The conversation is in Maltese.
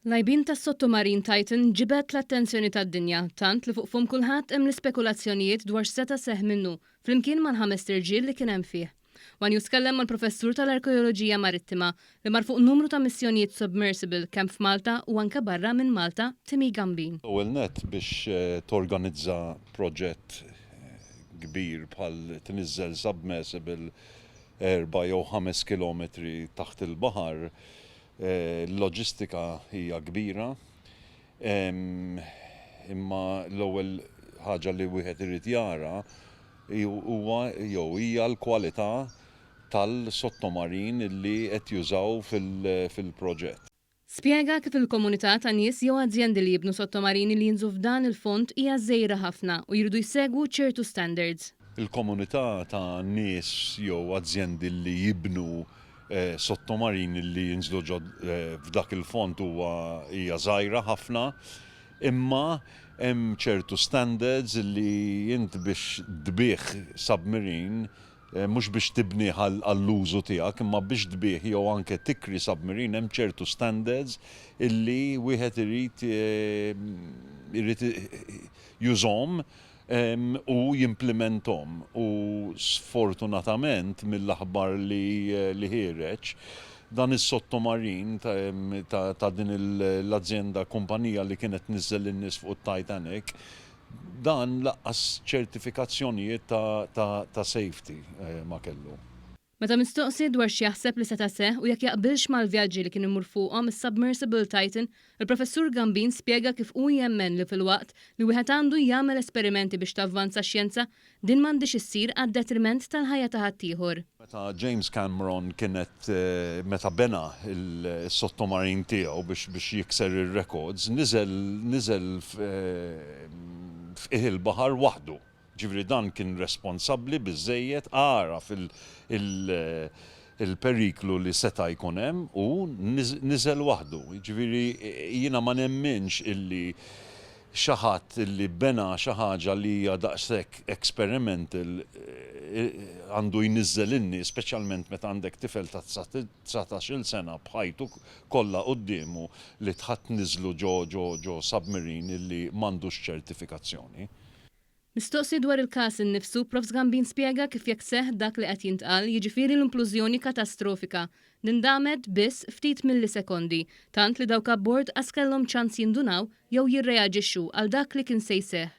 L-għajbien tas-sottomarin Titan ġibed l-attenzjoni tad-dinja, tant li fuq fomm kulħadd hemm l-ispekulazzjonijiet dwar x'seta' seħħ minnu, flimkien mal-ħamest irġiel li kien hemm fih. One News tkellem mal-Professur tal-Arkeoloġija Marittima, li mar fuq numru ta' missjonijiet submersible kemm f'Malta u anke barra minn Malta, Timmy Gambin. L-ewwel nett biex torganizza proġett kbir bħal tniżżel submersible erba' jew ħames kilometri taħt il-baħar, Il-loġistika hija kbira, imma l-ewwel ħaġa li wieħed irid jara huwa jew hija l-kwalità tal-sottomarin li qed jużaw fil-proġett. Spjega kif il-komunità ta' nies jew azjendi li jibnu sottomarini li jinżlu f'dan il-fond hija żgħira ħafna u jridu jsegwu ċertu standards. Il-komunità ta' nies jew azjendi li jibnu sottomarini li jinżlu ġo f'dak il-fond huwa hija żgħira ħafna, imma hemm ċertu standards li int biex tbigħ submarine, mhux biex tibnih għall-użu tiegħek, imma biex tbigħ jew anke tikri submarine hemm ċertu standards illi wieħed irid irid jużhom u jimplimenthom u sfortunatament mill-aħbar li ħiereġ, dan is-sottomarin ta' din l-azjenda kumpanija li kienet tniżżel lin-nies fuq it-Titanic, dan lanqas ċertifikazzjonijiet ta' safety ma kellu. Meta mistoqsi dwar x'jaħseb li seta' seħħ u jekk jaqbilx mal-vjaġġi li kien imur fuqhom is-submersible Titan, il-Professur Gambin spjega kif hu jemmen li filwaqt li wieħed għandu jagħmel esperimenti biex tavvanza x-xjenza, din m'għandhiex issir għad-detriment tal-ħajja ta' ħaddieħor. Meta James Cameron kienet meta bena s-sottomarin tiegħu biex biex jikser ir-rekords, niżel niżel f'qiegħ il-baħar waħdu. Ġifieri dan kien responsabbli biżżejjed, għaraf il-periklu li seta' jkun hemm u niżel waħdu. Jiġifieri jiena ma nemminx illi xi ħadd illi bena xi ħaġa li hija daqshekk experimental għandu jniżżel in-nies, speċjalment meta għandek tifel ta' 19-il sena b'ħajtu kollha quddiemu li tħadd tniżżlu ġo ġo ġo submarine illi m'għandux ċertifikazzjoni. Mistoqsi dwar il-każ innifsu, Profs Gambin spjega kif jekk seħħ dak li qed jintqal, jiġifieri l-implużjoni katastrofika, din damet biss ftit millisekondi, tant li dawk abbord qas kellhom ċans jindunaw jew jirreaġixxu għal dak li kien se jseħħ.